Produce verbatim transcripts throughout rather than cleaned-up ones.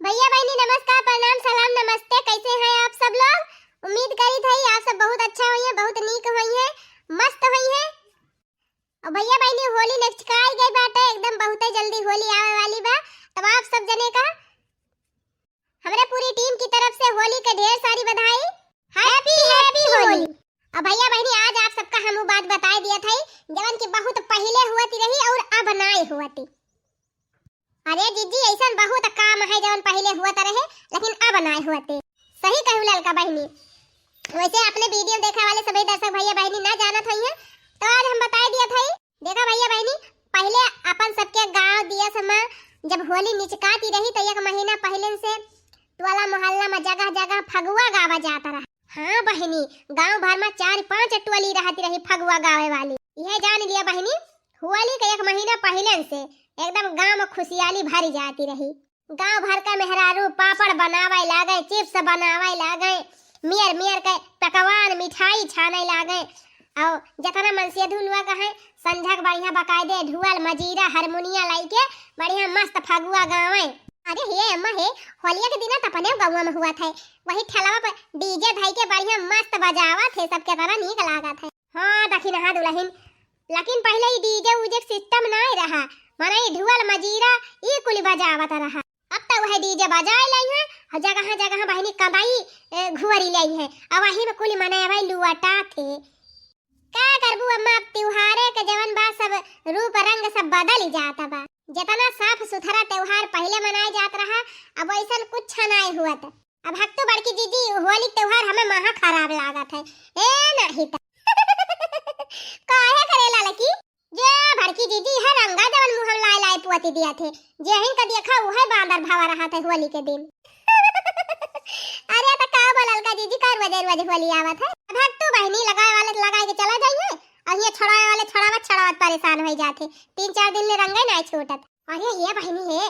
भैया बहिनी नमस्कार, प्रणाम, सलाम, नमस्ते। कैसे हैं आप सब लोग? उम्मीद करीत हई आप सब बहुत अच्छा होइहैं, बहुत नीक होइहैं, मस्त होइहैं। और भैया बहिनी होली नजदीक आइ गई बाटे, एकदम बहुते जल्दी होली आवे वाली बा। तब आप सब जने का हमरे पूरी टीम की तरफ से होली के ढेर सारी बधाई। Happy happy होली। अब भैया बहिनी आज आप सबका हम उ बात बताए दिया था जवन कि बहुत पहिले हुअती रही और अब नाय हुअती। अरे जीजी, ऐसन बहुत काम है जवन पहिले हुअत रहे लेकिन अब नाय हुअते। सही कहू ललका बहिनी। वैसे अपने वीडियो देखे वाले सभी दर्शक भैया बहिनी ना जानत होइहैं, तो आज हम बताए दिया था। देखा भैया बहिनी, पहिले अपन सबके गांव दियस में जब होली निचकाती रही तो एक महीना पहिले से टोला मोहल्ला में जगह जगह फगुआ गावा जात रहा। हाँ बहिनी, गांव भर में चार पांच टोली रहती रही फगुआ गावे वाली। यह जान लिया बहिनी, होली के एक महीना पहिले से एकदम गांव में खुशियाली भरी जाती रही। गांव भर का मेहरारू पापड़ बनावे लागे, चिप्स बनावे लागे, मियर मियर के पकवान मिठाई छाने लागे। और जतना मनसेधू लोग है संझा के बढ़िया बकायदे ढुअल मजीरा हारमोनिया लाइके बढ़िया मस्त फगुआ गावे। अरे हे अम्मा हे, होलिया के दिना त अपने गौवा में हुआ था, वही ठेलवा पर डीजे धई के बढ़िया मस्त बजावा थे, सबके तरह नीक लागा था। हाँ दखिनहा दुलहिन, लेकिन पहिले ई डीजे उजे के सिस्टम नाय रहा, मने ई ढुअल मजीरा ई कुल बजावत रहा। अब त वह डीजे बजाए लइहैं और जगह जगह बहिनी कमाई, ए, घुअरी लइहैं, और वही में कुल मने भाई लुअटा थे। का करबू अम्मा, अब त्योहारे के जवन बा सब रूप रंग सब बदल जात बा। जितना साफ सुथरा त्योहार पहिले मनाए जात रहा, अब वैसन कुछ नाय हुअत। अब हक तो बड़की जीजी, होली के त्योहार हमें महा खराब लागत है। ए नहीं त काहे करेला लकी? जे बड़की जीजी है रंगा जवन मुँह में लाए लाए पुअती दिया थे, जे हिन का देखा उहे बांदर भावा रहा थे होली के दिन। अरे त का बोलल का जीजी, का रोजे रोजे होली आवत है? अब हक तो बहिनी लगाए वाले त लगाए के चला जाइए, और ये छुड़ावे वाले छुड़ावत छुड़ावत परेशान हो जाते, तीन चार दिन ले रंगे ना छूटत। अरे ये बहिनी है,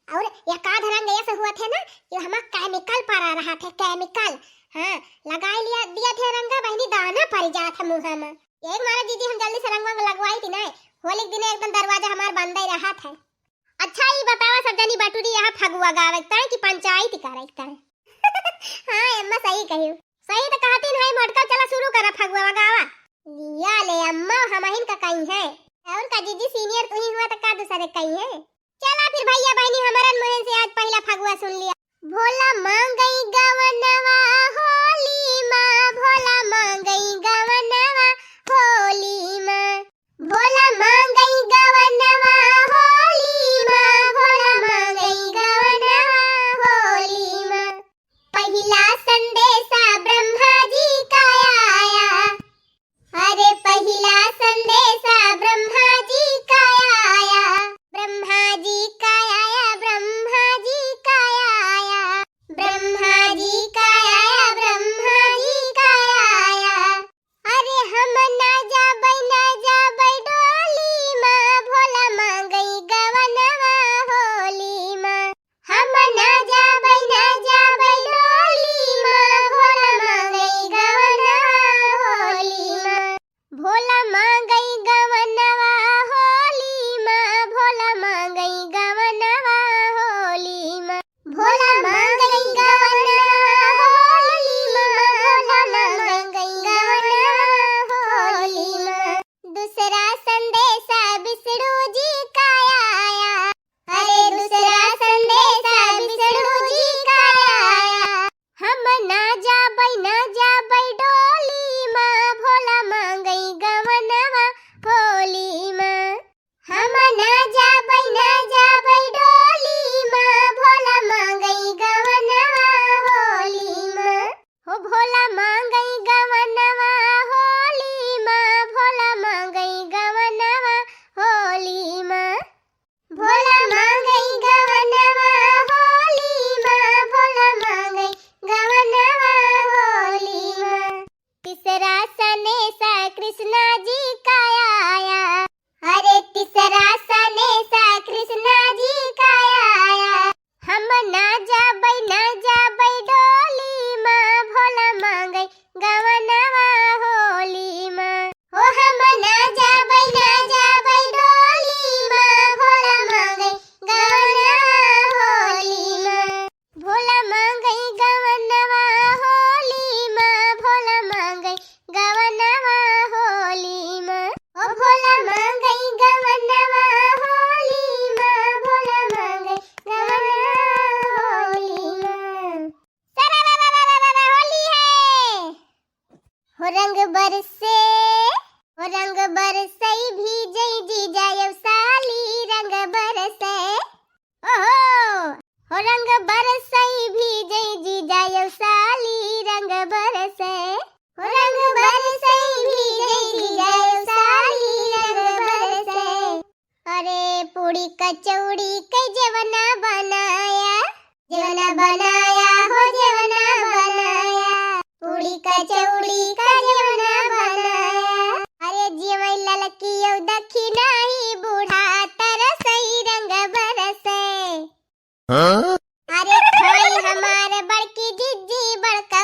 और एक आध रंग ऐसे हुआ थे ना कि हमार केमिकल पड़ा रहा थे, केमिकल। हाँ, लगाए लिया दिया थे रंगा बहिनी, दाना पड़ जात है मुँह में। यही मारे जीजी हम जल्दी से रंग वंग लगवाई थी ना, होली के दिन एकदम दरवाजा हमार बंद ही रहा था। अच्छा ई बतावा सब जनी बटुरी यहाँ फगुआ गावे के ताई कि पंचायत करे के ताई? हाँ अम्मा सही कही। सही त कहतीन है मोटका, चला शुरू करा फगुआ गावा। लिया ले अम्मा, हमहिन का कहीं है। और का जीजी senior तू ही हुआ त का दूसरे कहीं है? चला फिर भैया बहिनी हमरन मुँह से आज पहला फगुआ सुन लिया। भोला मांगई गवनवा होली मा, भोला मांगई गवनवा होली मा। भोला मांगई गवनवा होली मा, भोला मांगई गवनवा होली मा। पहिला संदेसा ब्रह्मा जी का आया, अरे पहिला संदेसा ब्रह्मा जी का आया, ब्रह्मा जी का आया, ब्रह्मा रंग बरसे, हो रंग बरसई भीजई जीजा यौ साली रंग बरसे। ओहो, हो रंग बरसई भीजई जीजा यौ साली रंग बरसे। हो रंग बरसई भीजई जीजा यौ साली रंग बरसे। अरे पूड़ी कचौड़ी के जेवना बनाया, जेवना बनाया हो जेवना बनाया। पूड़ी कचौड़ी का जेवना बनाया। अरे जेवई ललकी यौ दखिनाही बूढ़ा तरसई रंग बरसे। हाँ? अरे खाई हमार बड़की जिज्जी बड़का